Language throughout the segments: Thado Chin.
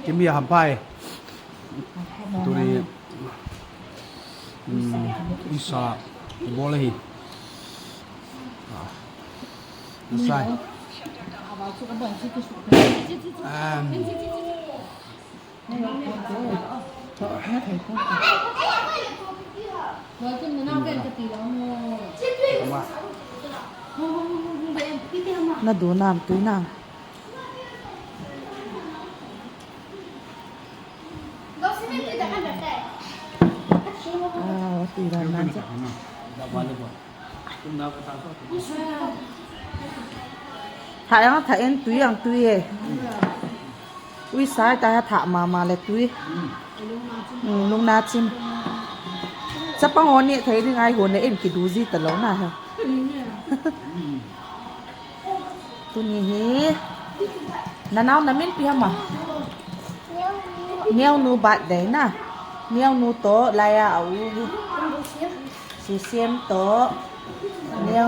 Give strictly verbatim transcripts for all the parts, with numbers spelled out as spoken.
Kimi a hamphai. Tuni, um, uisa bol ahi. Ah. Sai. Um, Na du nam tui na. Ah, tui dan dan cha. Thah jong thah in, tui jong tui e. Uisa tai, thah mama le tui. Hmm, lungna chim. Chapang ho neh thei ding ahi, hon in kidu ji talou na he. Tuni hi nanao namin ipi ham a? Neonu birthday na. Neonu toh laiya a u hi. Sisiem toh. Neo,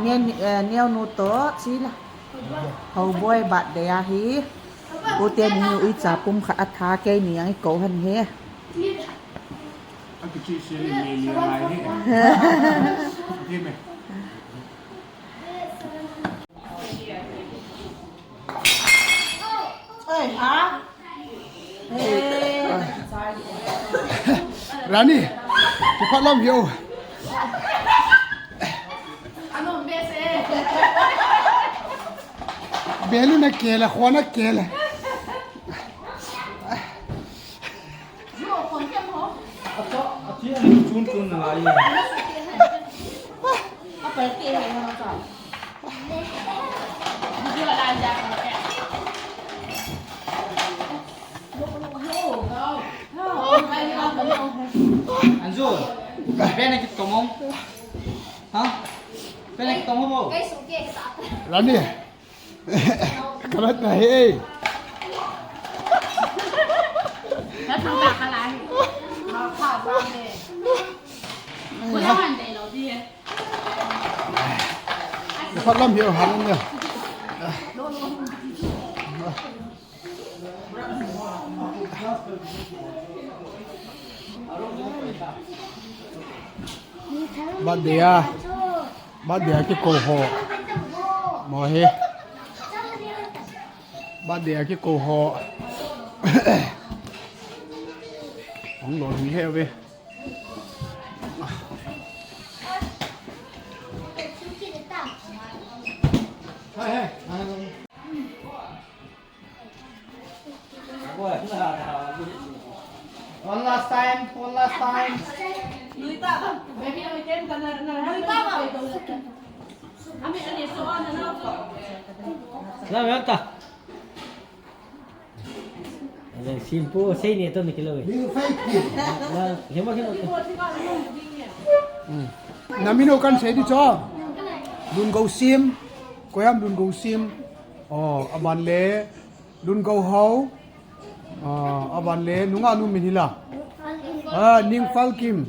neo, eh, neonu toh chila. Houboi birthday ahi. Ute ni uicha pum khat atha, keini jong ikou hen hi. Rani, kiphat lam hiu. Belu na kela, khona kela. Anju, bena kit tomong. Ha? Bena kit tomong bo. Rani. Kalat na he. Kiphat lam hiu han ne. Birthday a. Birthday a kikou ho. Mo he. Birthday a kikou ho. Hung lou hung he ve. One last time, one last time. Na, welcome. Simple, sei ni to ni kilo. Na, hemo, hemo. Namin o kan sei di cho. Lungousim. Koiham Lungousim. Oh, aban le Lungouhao. Ah, aban le nunga nu min hila. Ah, Ningfalkim.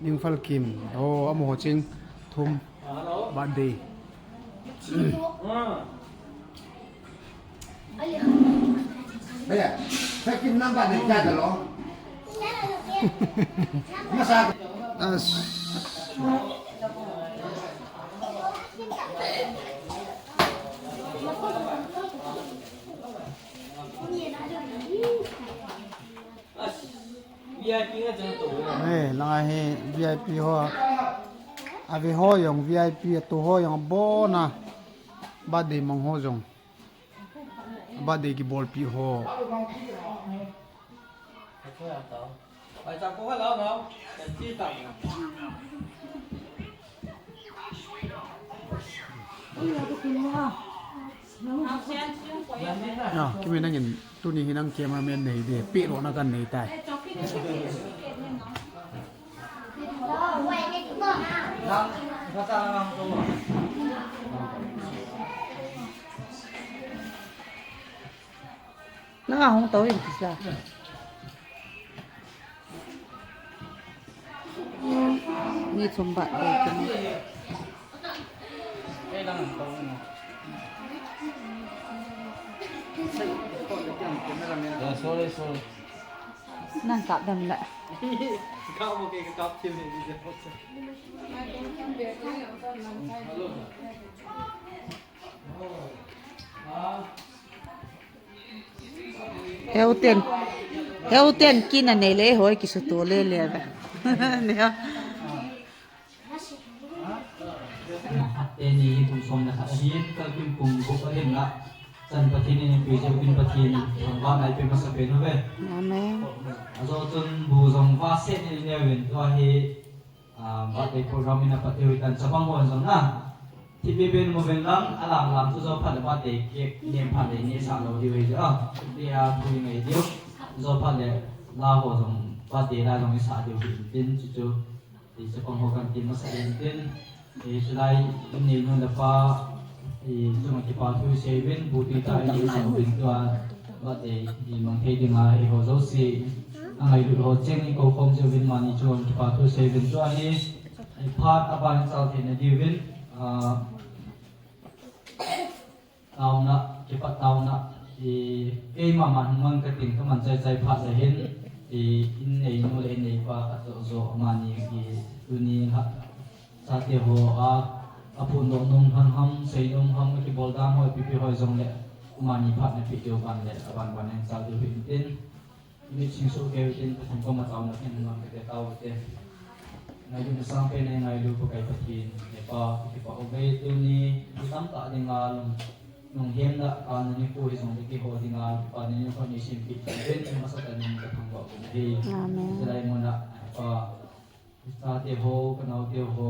Ningfalkim. Oh, amaho ching thum. Birthday. Bhaiya, second number de kya dalo? Masa. Eh, langa hi V I P ho. Ave ho jong V I P, atu ho jong abona. Birthday mang ho jong. Birthday kibolpi ho. Ah, kimi nangin tuni hi nang cameraman nei de, peh lona kan nei tai. Nanga hung tou in kisa. Mi thum ba dei kini. Sorry, sorry. Nang kap dam le. Heu ten, heu ten kin anei le hoi kisuto le le ve. Nia. Teni hi kum som le khat ahin, kalkim kum gup ahin la. Chan Pathen in eipui jeh uvin Pathen thangvahna ipe masa pen uve. Amen. Ajo chun bu jong vase ni neuvin tua hi, ah, birthday program in apat diu hitan chapang ho jong na. Thipbeh beh in mu uvin lang, alam lam chu jou phat le birthday cake nem phat le neh sah lou diu ahi jeh a. Tia phui ngai diu. Jou phat le la ho jong birthday la jong isah diu ahi tin chuchu. Ti chapang ho kan ti masa in tin. Ti chulai in neinu le pa, ti chunga kipa thu sei uvin, bu ti ta in neinu uvin tua. Birthday i mang thei dinga eiho jouse. Angailut ho cheng in kou khom jeh uvin mani chunga kipa thu sei uvin tua hi. Phat aban chal theina diuvin, ah, taona, kipat taona, i, keima man hung mang kating kaman chai chai phat le hin, i, in neinu le in neipa khat joh joh amani, i, tuni khat chate ho a, aphondoh nom ham ham, sei nom ham, akibol dan ho, ipi ipi ho jong le, amani phat na pe diu ban le, aban ban in chal diu hin tin. Mit sing soh kei u tin Pathen koma taona ken nang kate tao te. Ngailutna sangpen eingailu Pakai Pathen, Hepa, kakipah uve tuni, mi tamtah dinga lung, lunghemna kana nikho hijongle keiho dinga, Hepa, neinu khat nei sempeh uvin, masatah in kathangvah uvin ahi. Amen. Chulai muna, Hepa, Chate ho, kanaote ho,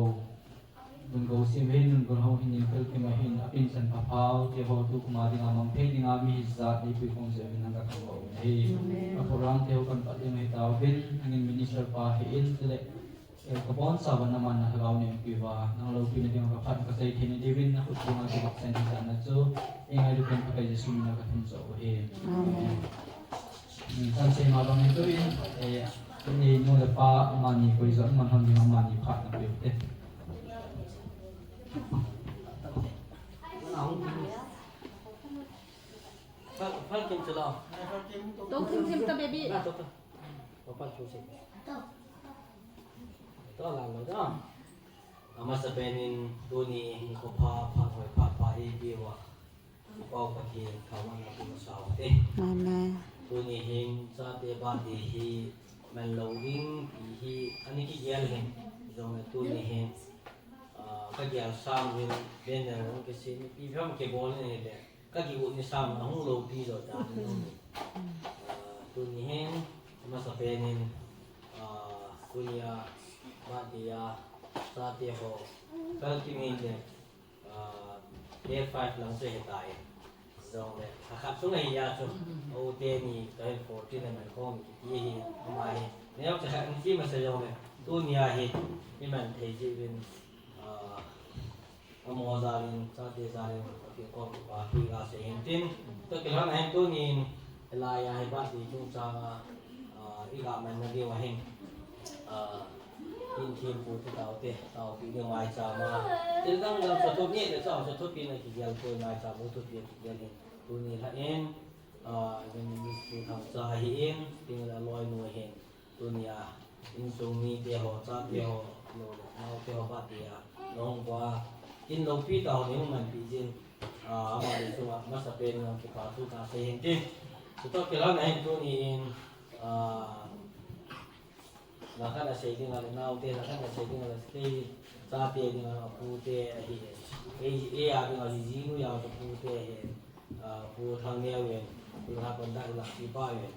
lunggo sem ahin, lunggo ho hin, kalkim ahin, apinsan phaphao te ho, tukum a dinga, mang thei dinga, mi hijat, neipui khom jeh uvin nang kathangvah uvin ahi. Amen. Ka program te ho kapat ding ahi tauvin, nangin minister pa hi in, chule, eh, kabonchauva naman na lhagao neipiuva, nang loupina dinga kaphat kasei theina diuvin, nakhut dunga kibaksen hijat na chu, eingailu pen Pakai Jesu mina kathum joh u ahi. Amen. Kan sei ma bang in tuin, eh, neinu le pa amani koi jong man hon ding amani phat na pe u te. Phal, phal kim chu lo. To kim kim ta baby. Na to to. Papa chu se. To la lo da. Amasapen in tuni hin ko pha, pha, pha, pha, pha, i biwa. Pau Pathen thangvahna pu sa u te. Amen. Tuni hin chate birthday hi man lou ding ti hi ani kigel hin. Jongle tuni hin, ah, kagel sang uvin banner hung kisem ipi ham kibol in ahile. Kakiu ni sang ahung loupi jo ta ni. Ah, tuni hin, amasapen in, ah, tuni a, birthday a, chate ho. Kalkim in le, Ah, day five lang chu hetai. Jongle, lhakhat sung ahi a chu. O teni, tahin fourteen a man khom kiti hi, ama hi. Neo cha khat in ki masa jongle. Tuni a hi, iman thei jeh uvin, ah, amo jal in, chate jal in, akikhom pa, tui ka sei hin tin. To kilhon a hin tuni in, Hilai a hi birthday chungchang a, ah, i ga man na diu ahin. Ah, in thempu te tao te, taopi ding maicham a. Thil dang dang sa thupi le chang sa thupi na kigel poi maicham u thupi kigel hin. Tuni lha in, ah, min ministry thang cha hi in, ting la loi nu hin. Tuni a, insung mite ho, chate ho, lou le, naote ho, pate a, nahung uva, in loupi tah ho, nahung manpi jin, a, amani chunga, masapen in kipa thu kasei hin tin. Chutoh kilhon a hin tuni in, a, lhakhat a sei ding a le, naote, lhakhat a sei ding a le, kei chate ding a, apute ahi. Ei, ei a ding a, jinu a, apute ahi. Ah, Pu Thangneo in, Pu Thangneo in, Pu Thangneo in,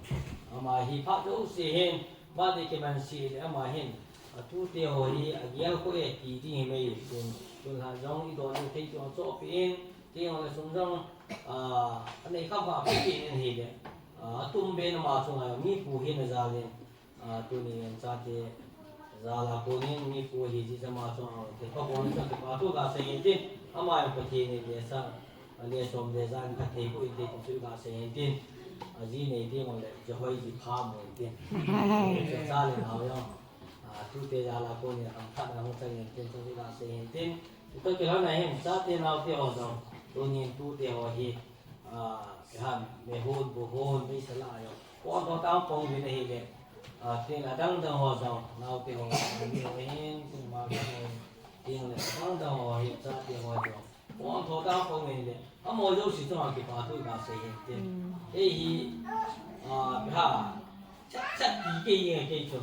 ama hi phat jouse hin, birthday kiman seh le ama hin, atute ho hi, agel kho e, ti ding hi mai, tun, tun ha jong i don thei chu achohpeh in, ti jong le sum jong, ah, anei kham kha peh in ahile, ah, atum ben ama chunga, mi pu hin ajal in, Ah, tuni in chate jal a konin mi pu hi jeh a ama chunga te pa bon cha te pa thu kasei hin tin, ama in Pathen in le sa, a le som le ja in phatthei boh in te ti chu kasei hin tin, aji nei ti ngol le, ji hoi ji pha mo in tin. Cha le nao jong, ah, tute jal a konin ham khat na hung chang in tin, chu kasei hin tin. Chutoh kilhon a hin, chate naote ho jong, tuni in tute ho hi, Ah, kiham, mehon, buhon, beisala yo. Pon to tang pong vin ahile. Ah, tin adang dang ho jong, naote ho, ni ho hin, tin ma ho, tin le adang dang ho hin, chate ho jong. Pon to tang pong vin le. Amaho jouse chunga kipa thu kasei hin tin. Ei hi, ah, ha, Chat chat ti kei nge kei chu.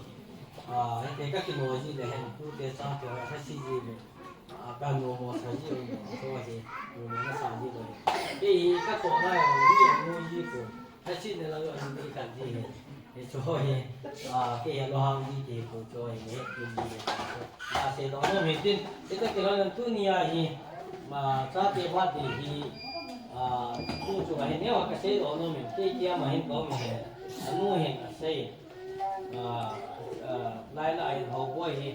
Ah, hiti ka kino ji le hen, tute chate ho, ka si ji le. Ah, ka nomo sa ji, nomo sa ji, nomo na sa ji le. Kei hi ka tohna jong, mi a mu ji ko. Ka si le la jong, ni ka ji he. Hichu hi. Ah, kei hi lo hang ji kei ko chu hi, ni he kin ji le. Ah, seidoh nom hin tin. Hiti kilhon in tuni a hi. Ma, chate birthday hi. Ah, tu chu ka hin neo ka seidoh nom hin. Kei kia ma hin ka um hin. Anu hin asei. Ah, ah, lai lai ho boi hi.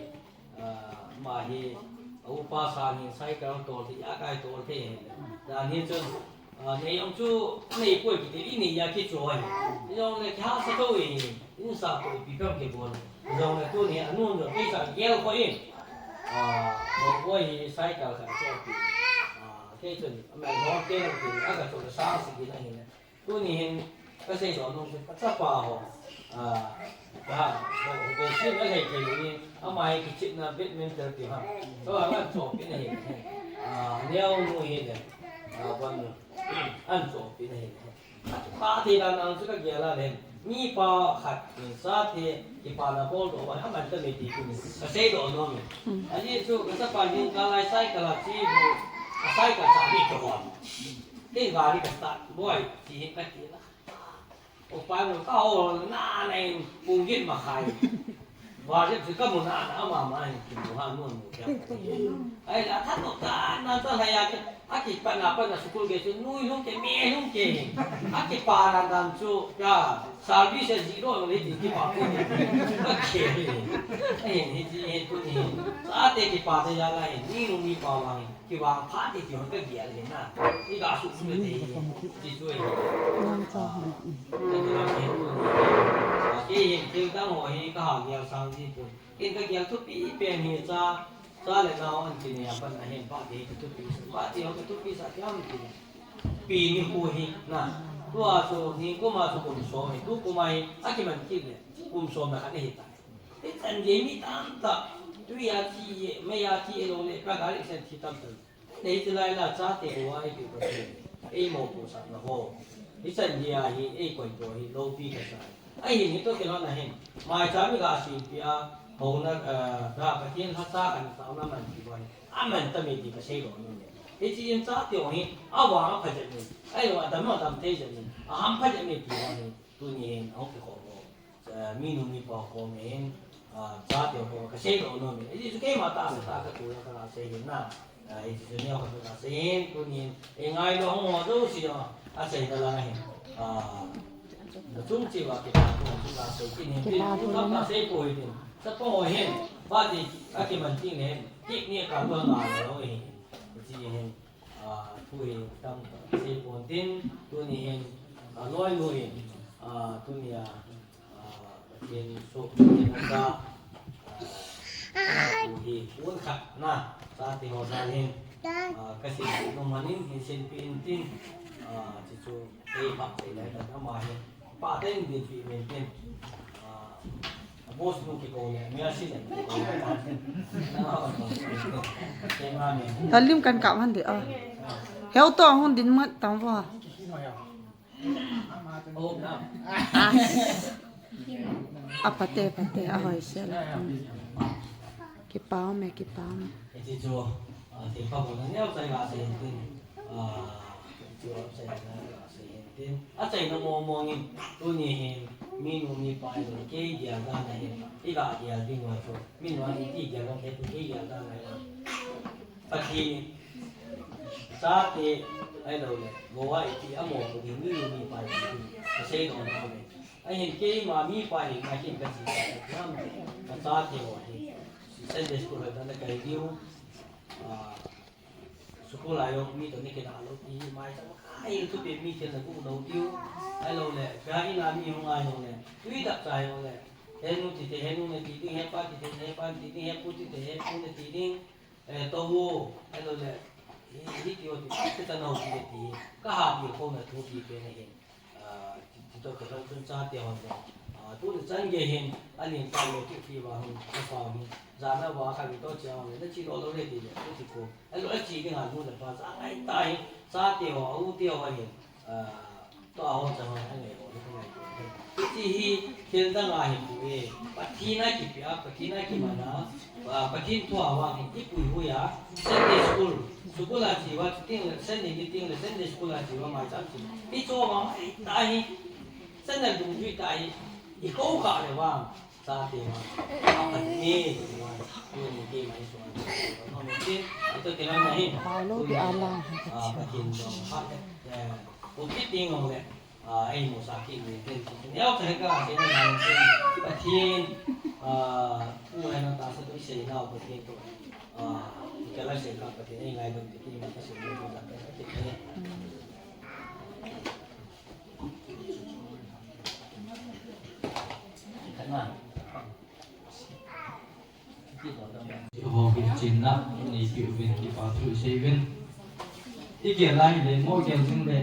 Ah, ama hi, a upa sang hi cycle tol thei, a kai tol thei. Dan hi chun, ah, nei jong chu, nei poi kiti, i nei a kichoi. Jong le kihahsa thou e, in sa ko ipi kam kibol. Jong le tuni a nun jong kei sa gel ko in. Ah, ho boi hi cycle khat choi pi. Ah, kei chun, a mai ho kei lo pi, a ka choi sa si ki na hin. Tuni hin ka seidoh nom chu ka chapa ho. Ah, ka, ho, ho, sin a lei kei ni, ama hi kichepna badminton ti ha. Chu a an chohpeh na hi. Ah, neo nu hi le. Ah, bon nu. An chohpeh na hi. Ka thei dan ang chu ka gel a le. Mipa khat in chate kipana bol doh a, aman ta me ti kin. Ka seidoh nom e. Ajeh chu ka chapa hin ka lai cycle a chi bu. Ka cycle cha ni ka hon. Kei gari ka start, boi, ti hin ka ti la. O pa nu ka hol na na in pung gin ma khai. Ba je chu ka mu na na ma ma in ki mu ha nu nu kya. Ai la tha no ta na ta la ya ke. A kipan a pan a school ke chu nui lung ke me lung ke. A kipa na dan chu ka service zero le ti kipa ko. Ka ke. Ai ni ji he tu ni. Sa te kipa te ya la ni nu mi pa wa ni. Kivang phat ti ti hon ka gel hin na. I ga su su le te hi. Ti chu hi. Nang cha hon. Ka gel hin tu ni. Kei hin keu dang ho hi ka ha gel sang ji tu. Ken ka gel thupi pen hi cha, cha le nao an ti ne a pan a hin pa ti ka thupi sa. Pa ti hon ka thupi sa ti am ti. Pi ni hu hi na. Tua chu ni kum a chu kum som hi. Tu kum a hi a kiman kit le. Kum som na khat hi ta. Hichan gei mi tamtah, tui a thi e, mei a thi e lou le, ka gari sen thi tamtah. Nei ti lai la chate ko ai ti ko ti. Ei mopohsahna ho. Hichan gei a hi, ei koi to hi, loupi kasa. Ahin hitoh kilhon a hin. Maicham mi ga simpi a, houna, eh, ga Pathen lhacha kan taona man ti boi. Aman ta me ti ka seidoh nom e. Hiche in chate ho hi, avang apha jep in. Ahilouleh adam adam thei jep in. Aham pha jep in ti ho hi. Tuni hin, ahung kikhom ho. Eh, minu mipa ho koma hin, ah, chate ho koma kasei lou nom in. Ajeh chu keima tahsa tah a katoh a kana sei hin na. Ah, hiche chu neo khat kana sei hin, tunin, eh, ngailou ho jouse a, aseina lang ahin. Ah, nachung cheh uva kipa thu chu kasei kit in, tin, thu tam kasei poi tin. Chapang ho hin, pa ti, akiman ting le hin, kit ni kalou ngai lou hin. Hiche hin. Ah, thu hi tamtah sei pon tin, tuni hin, ah, loinu in, ah, tuni a, ah, Pathen soh, Pathen asa, ah, thu hi pon khat na, chate ho jal hin, ah, kasin nom manin, hin sinpeh in tin, ah, chuchu, ei phat sei lai tan ama hin, Pa te in din pi men tin. Ah, boss nu ki ko le, mi a si le ki ko le. Talim kan kap han de a. Heu to hon din mat tam va. Oh, na. Ah. A pate, pate, a hoi se la. Kipa um e, kipa um e. Iti chu, ah, thilpha bol na neo chai la sei tin. Ah, chu a chaina la sei hin tin. A chaina mong mong in, tuni hin, minu mipa in, kei gel dan ahin, i ga gel ding uva chu, minu a iti gel ding kei tu kei gel dan ahin. Pathen in, chate, ahilou le, mo a iti a mo ko ding, minu mipa in, ka sei nom nom e. Ahin keima mipa in, ka hin ka chi ka nam, ka chate ho hi. Sunday school ho dan a kai diu, ah, School a jong mi toh na kina lou ti, maicham a kai thupeh mi thil na guh lou tiu. Ahilou le, ka in a mi hung a jong le, tui dap cha jong le, he nu ti te, he nu na ti ding, he pa ti te, he pa ti ding, he pu ti te, he pu na ti ding, eh, to wo, ahilou le, Hi, hi ti ho ti, ti ta nau ti le ti, ka ha ti ko na tu ti pe na hin. Ah, ti, ti to ka dong chun chate ho le. Ah, tu le chan gei hin, a ling ta le ti ti va hin, ka pa hin. Za na va ka ni to che ho le, na chi lo lo le ti le, tu ti ko. A lo a chi ding a lu le pa, za ngai ta hin, chate ho, a u te ho hin. Ah, Tua ho chang ho, angai ho, angai ho. Hiche hi, thil dang a hi pu e. Pathen a kipe a, Pathen a kiman a, ah, Pathen thu a vang hi, i puihui a, Sunday school, school a che uva, chuteng le, Sunday meeting le, Sunday school a che uva, maicham che. Hiche ho vang, ai, ta hi, Sunday dungjui ta hi, i kou kha le vang. Chate ma. Apa ni? Ni ke mai suan. Ito kilang na hin. Paulo di ala. Ah, Pathen jong phat le. Eh, pulpit ding jong le. Ah, ei mo sa ki ni. Ni au sa ka se na na. Pathen. Ah, pu hai na ta sa tu sei na Pathen to. Ah, ka la sei ka Pathen ei ngai do ki ma ka sei na. Ho hi chinna, nei piu vin, kipa thu sei vin. I gel lai le, mo gel jing le,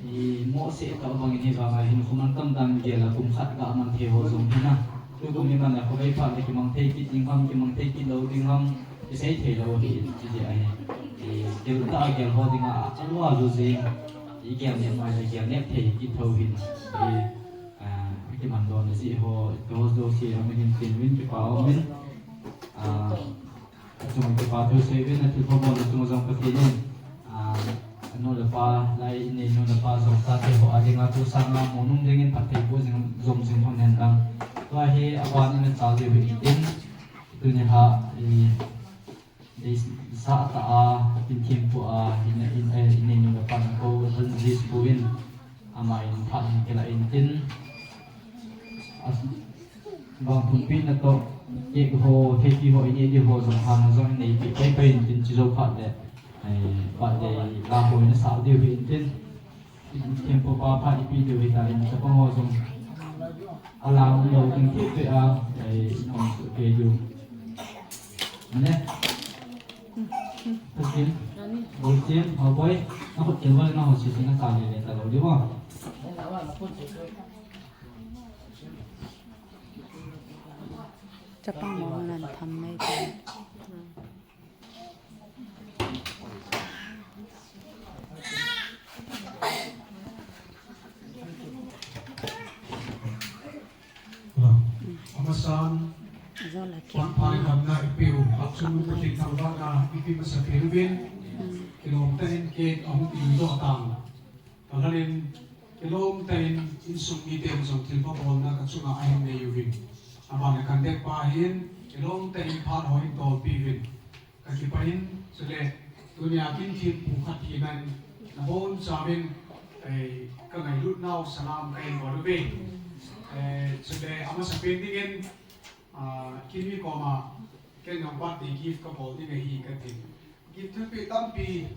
i mo se ta bang ni vang a hin khu man tam dan gel a kum khat ga man thei ho jong hi na. Tu kum ni man a khu vei pha le kimang thei kit ding ham, kimang thei kit lo ding ham, i sei thei lo hi, i ti a hi. I gel ta gel ho ding a, a lua lu jing, i gel ne mai le gel ne thei kit tho hin. I Ah, kiman doh na jeh ho, ito jouse, amin tin vin kipa umin. Ah, achung kipa thu sei vin, athilpha bol achung jong Pathen in. Ah, anu le apa, lai in nei nu le pa jong chate ho, ading a tu sang a mu nung ding in phatthei boh jing, jom jing hon hen lang. Tua hi, aban in achal diu hin tin. Tuni a, i, Deisah tah a, athilpha bol a, in, in, eh, in, in, in, pan ko, evangelist pu in, ama in phat in kila in tin. As, vangphun pehna toh, cake ho, theipi ho, in, in, ho, jong hang, jong in, nei pi, pai, pai in tin, chi jo phat le, eh, phat le, la ho, in, sa diu in tin. Thempu pa phat ipi diu hita in chapang ho jong. Alang lo ding kit pe a, eh, nong su pe diu. Ane. Takin. Bolchin, ho boy. Na khut kel wal na ho si si na ka le le ta lo diu a. Chapang ho nan tham mai ta. Amasan, pan pha le damna ipiu, Pathen thangvahna ipi masa peh uvin, kilom tah in cake ahung in doh tan. Ka lal in, kilom tah in insung mite jong thilpha bolna ka chunga ahin nei uvin. Aban le kan dek pa hin, kilom tah in phat ho hin tolpi uvin. Ka kipah in, chule, tunia kin thempu khat hina in, nabonchauvin, eh, ka ngailut nau salam ka hin bol uve. Eh, chule, amasapen dingin, ah, kin mi koma, ken jong birthday gift ka bol ding ahi ka tin. Gift thilpeh tampi,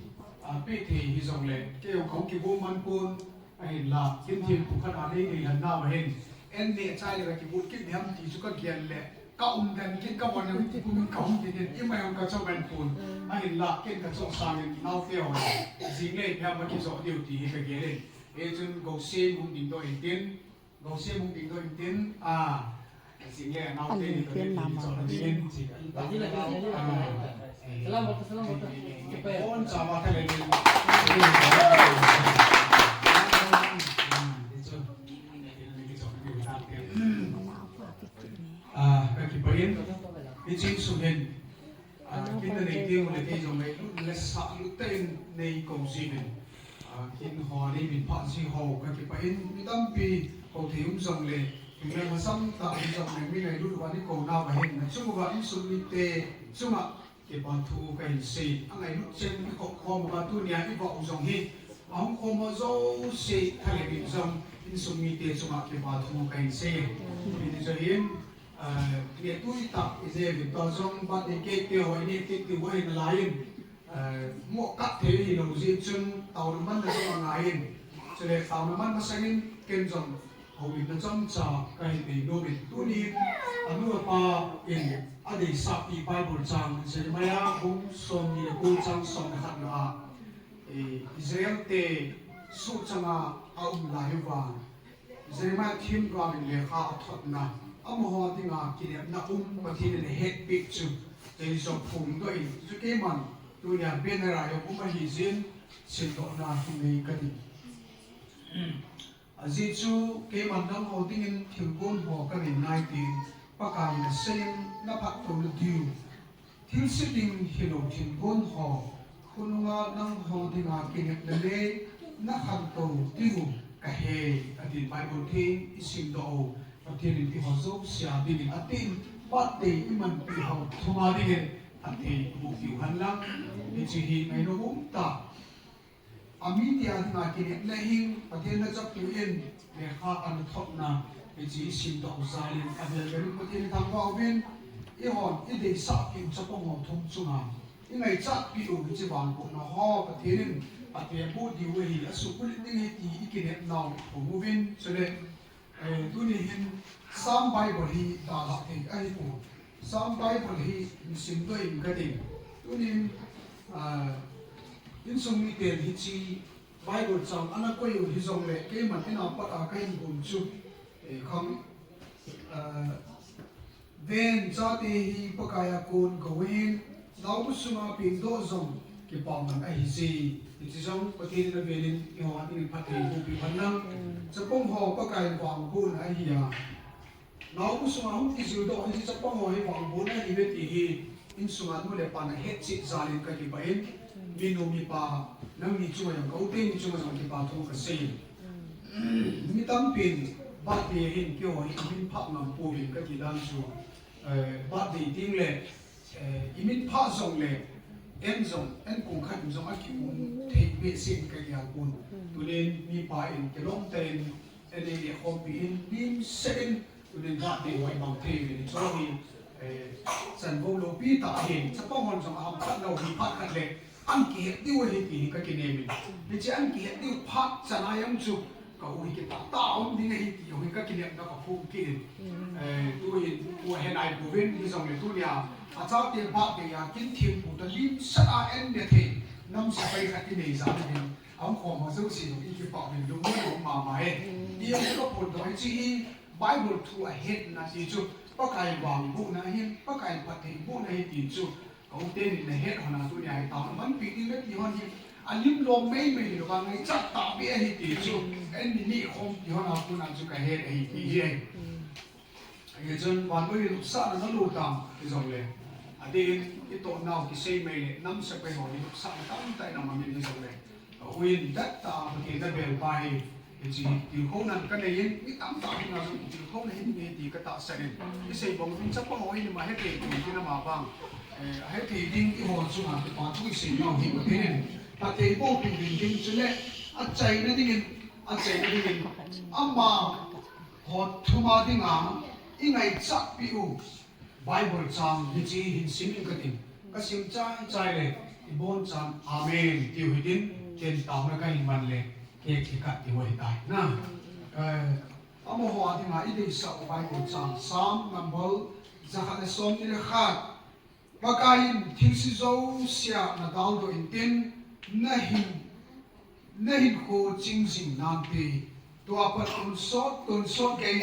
ah, peh thei hijongle, kei jong kahung kigom man pon, ahinla, kin thempu khat a nei nei lhan nau ahin. An neh chai le ka kibut kit ding ham ti chu ka gel le, ka umden kit ka von le ti pum in ka hung kit in, ima jong ka cho man pon. Ahinla, ken ka cho sangin, naote ho, jing le ipi ham akijoh diu ti hi ka gel in. Hichun Gosem hung dingdoh in tin, Gosem hung dingdoh in tin, ah, jing le naote ni to ni cho ding in, jing, ah, eh, bon chawa thale ni. Ah, ka kipah in, hiche insung hin, ah, kin na nei teng ule kei jong ngailut le sahlut tah in nei kou jiuvin. Ah, kin ho nei min phat ji ho ka kipah in, mi tampi kou thei um jongle, mi lhasam tah um jongle, mi ngailut uva nei kou nauva hin, na chung uva insung mite chunga kipa thu ka hin sei. Angailut chen i khop khom uva tunia i vah u jong hi, ahung khom ho jouse thalhep in jong insung mite chunga kipa thu ka hin sei. Hiti chun, ah, neh tui tah i jeh uvin tua jong birthday cake te ho i neh kit diu ahi nalai in, eh, mo kap thei hilou jeh chun taona manna jong angai in. Chule taona man masangin ken jong houlimna chomcha ka hin nei nom in. Tunin anu apa in adeisah pi Bible chang Jeremiah bung somni le ko chang somle khat na a Israel te suhchanga aum lai uva, Jeremiah themgao in lekha athotna, amaho dinga kinepna um Pathen in ahetpeh chu, kei jong phongdoh in, chu keiman tunia banner a jong um ahi jeh in, simdohna hung nei kati. Ajeh chu keiman nangho dingin thilgon ho kanei nai tin Pakai in aseiyin, naphattouna diu, thilse ding hilou thilgon ho, khonunga nangho dinga kinepna le nakhantou diu kahe, atin Bible theng isimdoh u, Pathen in eiho jouse a dingin atin, birthday imanpi ho thuma dingin atin, iboh diu henlang, hiche hi ngainom umtah. Ami tia dinga kinepna hin, Pathen lhachapuin lekha anathotna, hiche isimdoh u jal in, avel vel in Pathen ithangvah uvin, eihon ideisahpeh u chapang ho thum chunga ingaichatpeh u hiche vangbohna ho Pathen in apeh boh diu ahi, asuhbulhit ding ahi ti ikinepnau iphong uvin, chule Eh, tuni hin Sam Bible hi dalha thei ahipoi. Sam Bible hi hin simdoh in kati. Tuni hin, ah, insung miten hiche Bible chang ana koi u hijongle, keiman in a pat a kahin gong chu, eh, khang, ah, Ven, chate hi Pakai a kon gou ahin, naobu sunga pengdoh jong kipah man ahi je. Hiche jong Pathen in avel in eiho a dingin phatthei bohpi henlang. Chapang ho Pakai vangbohna ahi a, naobu sunga hung kijildoh hiche chapang ho hi vangbohna ahiuve ti hi insunga nu le pan ahetchet jal in kakipah in, minu mipa, nangni chunga jong, ka u teni chunga jong kipa thu kasei. Mi tampin birthday hin keiho hi imin phah ngam pouvin kati dan chu, eh, birthday ding le, eh, imin phah jongle, en jong, en kong khat in jong akium thei behseh in kagel pon. Tunin mipa in kilom tah in, en in eikhompi in, nimset in, tunin birthday ho imang thei uvin, hiche hi, eh, chanvo loupi tah ahin, chapang hon jong ahamphat lou hi phat khat le, an kihet diu ahi ti hi kakinem in. Hiche an kihet diu phat chan a jong chu, ka u hi kitah tah a um ding ahi ti jong hi kakinepna kaphong kit in. Eh, tu hin, tu ahe nai pouvin, hijongle tunia, achate birthday a kin thempu toh limsat a en le thei, nam sepai khat inei jal in, ahung khom ho jouse jong ikipah uvin, lungmon um mama e. Ti jong kaphondoh, hiche hi Bible thu ahetna ti chu, Pakai vangbohna ahin, Pakai phattheibohna ahi ti chu, ka u teni nahet hon a tunia hi taona manpi ding nati hon hi, alim lom meimei lou vang ngaichat tahbeh ahi ti chu, en ni ni khompi hon a kona chu kahet ahi ti hi ahi. Hichun vannoi hi nopsahna nalo tam hijongle, adeh in itohnau kisei mai le, nam sepai ho hi nopsahna tamtah in amang in hijongle, ka u in dettah a Pathen abel pa hi, hiche tilkhouna kanei in, mi tamtah hung a jong tilkhouna hin nei ti katahsan in. Isei bang uvin chapang ho in ima hethei tin ama vang, eh, ahethei ding eiho chunga kipa thu isei nau hi Pathen in phattheiboh peh ding ding chule, achaina dingin, achaina dingin, amaho thuma dinga ingaichatpeh u Bible chang hiche hin sim in kati. Kasim chai chai le, ibonchan amen tiu hitin, ken taona kahin man le, cake kikat diu ahitai. Na, eh, amaho a dinga ideisah u Bible chang, Psalm number jakhat le somni le khat. Pakai in thilse jousea nadaldoh intin, nahin, nahinkho ching jing nante. Tua pat tonsot, tonsot gei,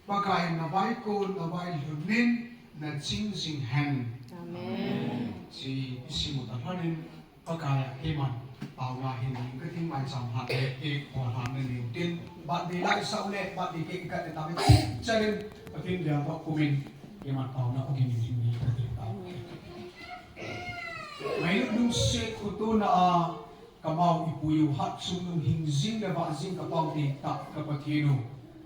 Pakai in navaikon, navailhun in, naching jing hen. Amen. Hiche isim u tah lhon in, Pakai a keiman taona hin nei kating, maicham lhan le cake ho lhan le neiu tin, birthday laisah u le, birthday cake ikat le tave chal in, Pathen bia ba kumin, keiman taona ogin in hin nei kating tao. Ngailut lungset khotona a, kamau ipui u, hatchungnung hingjing le vahjing kapao tah ka Pathen u.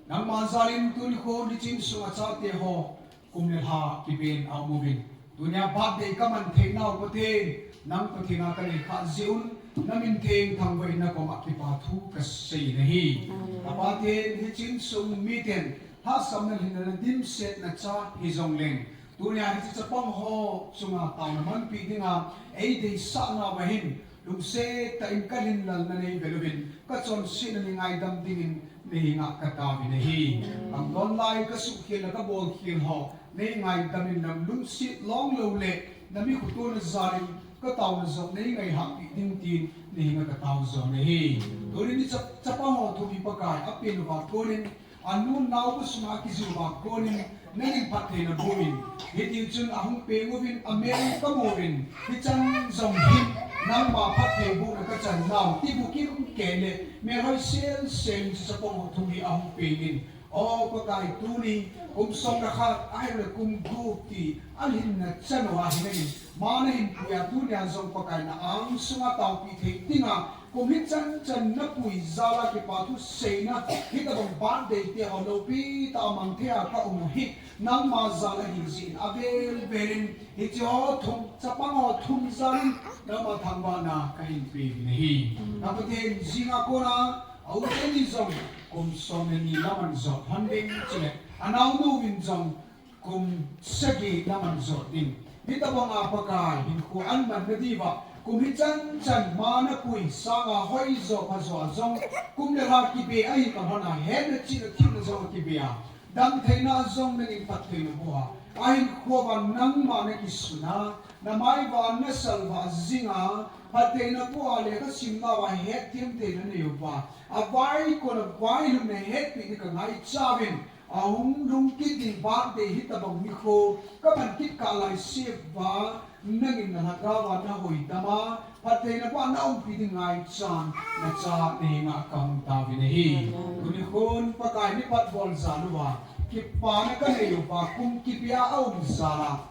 Nangma jal in tuni kho niching sunga chate ho, kum le lha kiben aum uvin. Tunia birthday kaman thei nau Pathen, nang Pathen a kanei khah jeh un, namin theng thangvah in nakoma kipa thu kasei nahi. Amen. Ka Pathen, hiching sung miten, lhahsamna lhinna le dimsetna cha hijongleng, tunia hiche chapang ho chunga taona manpi dinga eideisah nauva hin, lungset tah in kalhinlelna neivel uvin, kachonsetna nei ngaidam dingin neihenga kataovin ahi. Kangdon lai kasuhkhel le kabolkhel ho, nei ngaidam in, nam lungset long lou le, nami khotona jal in kataona jong nei ngailhahpi ding tin, Ni hinga katao jo nahi. Tuni ni chap, chapang ho thum hi Pakai, apen uva konin, anu nao bu sunga kijil uva konin, nangin phattheina boh in. Hiti chun ahung peng uvin, amel kamu uvin, hichan jong hin, nangma phatthei bohna kachan nau, ti bukim ken le, melhoi sel sel in chapang ho thum hi ahung peng in. O Pakai, tuni kum som le khat, ahile kum gup ti, alhinna chan uva hi nangin, ma nahin pui a, tunia jong Pakai na angsunga taopi thei dinga, kum hichan chan napui jal a kipa thu seina, hitabang birthday te ho lopi tah a mang thei a kaum u hi, nangma jal ahi jeh in avel vel in, hiche ho thum, chapang ho thum jal in, nangma thangvahna kahin pe nahi. Na Pathen jing a kona, a u teni jong, kum som le ni la man jot lhon ding, chule, anaonu vin jong, kum sagi la man jot ding. Hitabang a Pakai hinkho ahin man nadiuva, kum hichan chan ma napui sanga hoi jo pha jo a jong, kum le lha kibe ahi kalhon a, hetna chihna themna jong akibe a, damtheina jong nangin phattheina boh a, ahinkho uva nangma nakisun a, namai uva nasal uva jing a, phattheina boh a lekha sim nauva hetthem theina nei uva, avaikon a vailhun na hetpi ding kangaicha uvin, ahung lhung kit ding birthday hitabang nikho, kaman kit kah laise uva, nangin nalhagao a nahoidam a, phattheina boh a naumpi ding ngaichan, nachate henga kahung taovin ahi. Tuni khun Pakai ni phat bol jal uva, kipana kanei uva, kum kibe a aum jal a,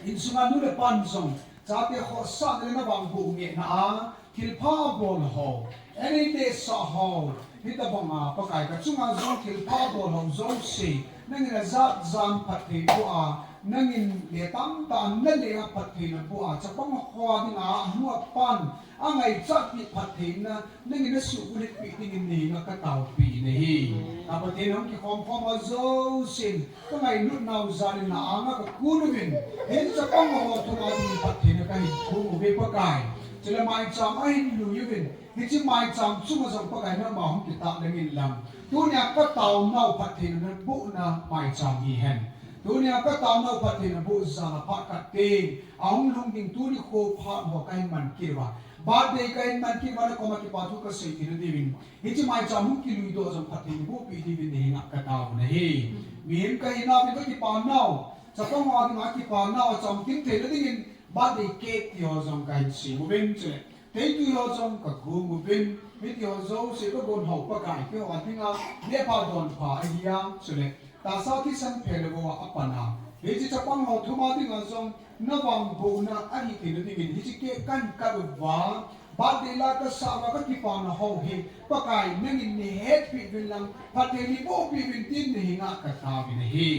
insunga nu le pan jong, chate khohsahna le navangboh ngehna a, thilpha bol ho, anei tesah ho, hitabang a Pakai kachunga jong thilpha bol ho jouse, nangin ajat jan phatthei boh a, nangin le tamtah nale a phattheina boh a, chapang ho dinga anu apan angaichat pi phattheina, nangin nasuhbulhit pi dingin nei henga kataopi nahi. Na Pathen hung kikhom khom ho jousen, kangailutnau jal in na anga kakun uvin, hiche chapang ho thum a ding phattheina kahin thum uve Pakai. Chule maicham ahin lui uvin, hiche maicham chunga jong Pakai nangma hung kitah lengin lang, tunia kataonau phattheina nabohna maicham hihen. Tunia kataonau phattheina boh jal a phat khat teng, ahung lhung ding tuni kho phat ho kahin man kit uva, birthday kahin man kit uva, nakoma kipa thu kasei theina diuvin, hiche maicham hung kilui doh jong phattheina bohpi diuvin nei henga katao nahi. Mihem kahinau vin kakipa nau, chapang ho dinga kipa nau achamkim theina dingin, birthday cake ti ho jong kahin sem uvin, chule theitui ho jong kagong uvin, hiti ho jouse kagon hou Pakai, keiho dinga nepha donpha ahi a, chule tahsa thisan phelou a apan a, hiche chapang ho thum a dinga jong navangbohna ahi theina dingin, hiche cake kahin cut uva, birthday la kasah uva kakipana ho hi, Pakai nangin neihetpi uvin lang, phatthei neibohpi uvin tin nei henga kataovin ahi.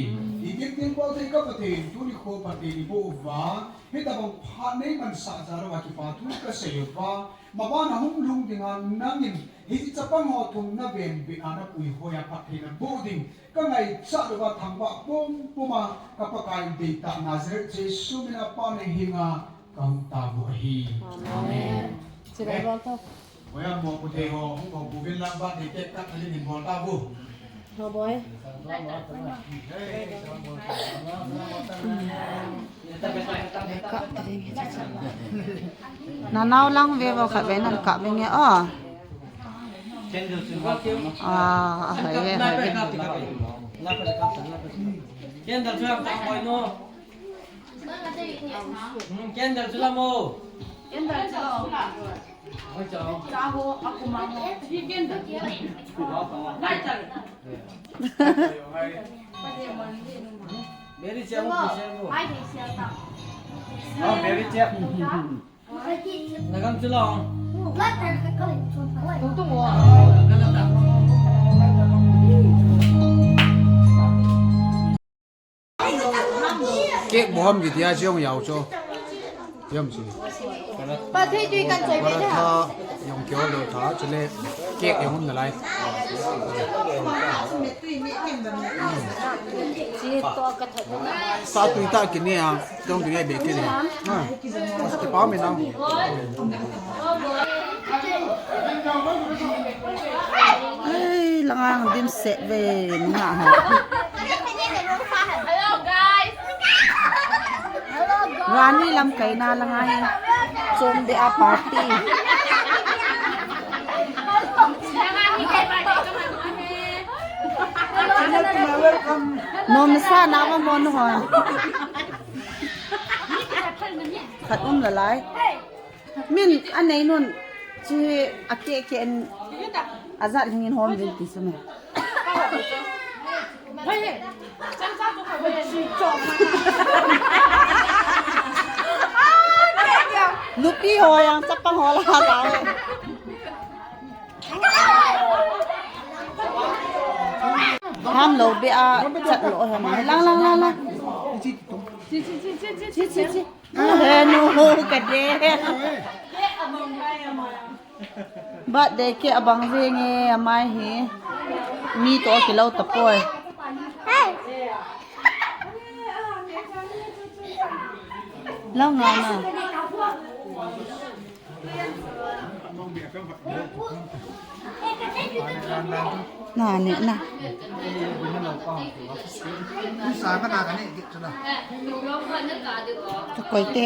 Itin tin bol thei ka Pathen, tuni kho phatthei neiboh uva, hitabang phat neimansah jal uva kipa thu kasei uva, maban a hung lhung dinga nangin hiche chapang ho thum navenbit a napuihoi a phattheina boh ding kangaichat uva, thangvah pumpum a ka Pakai deitah Nazareth Jesu min a Pa nei henga kahung tao u ahi. Amen. Chule bol tao. Oya mo pu thei ho, hung bol pu vin lang birthday cake cut na dingin bol tao u. Ho boi. Nanao lang ve vo khat ve nan kap ve nge o. Ah, hai ve, hai ve. Candle chu lam kap boi no. Hmm, candle chu lam o. Candle chu lam. Oi, chao. Chao, aku ma mo. Candle chu lam. Light chale. Very chao, very chao. Oh, very chao. Nagam chu long. Cake boham kiti a chiong yao cho. Yam chi. Pathei tui kan choi be da. Paratha yong kyo lo tha chule cake yong na lai. Chi to ka tha. Sa tui ta kini a. Tong tu ye be ke le. Ha. Ti pa me na. Ai, lang ang dim set ve, nga ha. Hello, guys. Hello, guys. Rani lam kai na lang ai. Chom de a party. Nom sa na ma mon hon. Khat um la lai. Min anei nun chi a ke ke en a zat lingin hom vin ti su me. Nupi ho yang chapang ho la ka. Ham lo be a chat lo ha ma. Lang, lang, lang, lang. Chi, chi, chi. He nu ka de. Birthday cake abang venge amai hi. Mi to kilou tapoi. Lang nga na. Na, ne, na. Sa ka na ka ne, git na. Ka koi te.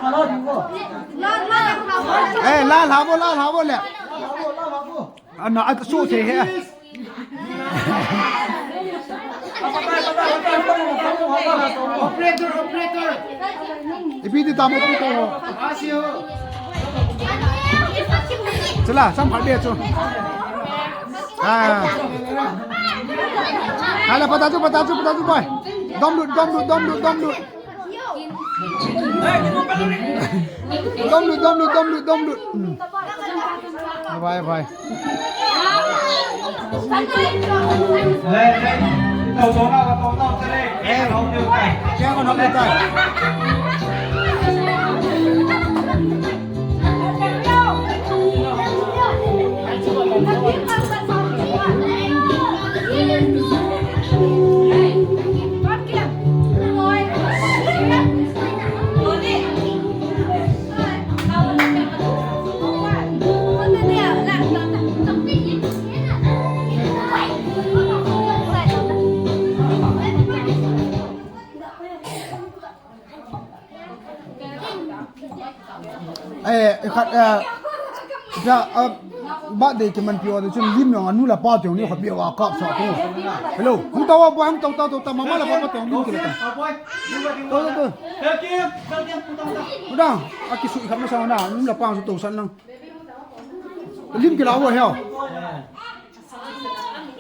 No, no, no. Eh, la lha vo, la lha vo le. Ana, a su se he. Operator, operator. Ipi ti tamo pi to. Asio. Chula, sam phat be chu. Ah. Hala, pata chu, pata chu, pata chu, boy. Dom lut, dom lut, dom lut, dom lut. Dom lut, dom lut, dom lut, dom lut. Hmm. Bye, bye. Eh, khat, eh, ja, eh, birthday kimanpi o chun lim jong anu le apa teng ni khat bia kap sa tu. Hello, hung tao boy, hung tao, tao, tao, tao, mama le papa teng lim kila ta. Tao, tao, tao. Udah, aki sui kap masa na, anu le apa su tao san lang. Lim kila o heo.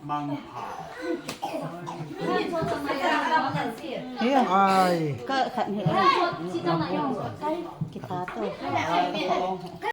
Mangpha. Hiya. Ai. Ka khat hi. Kita to.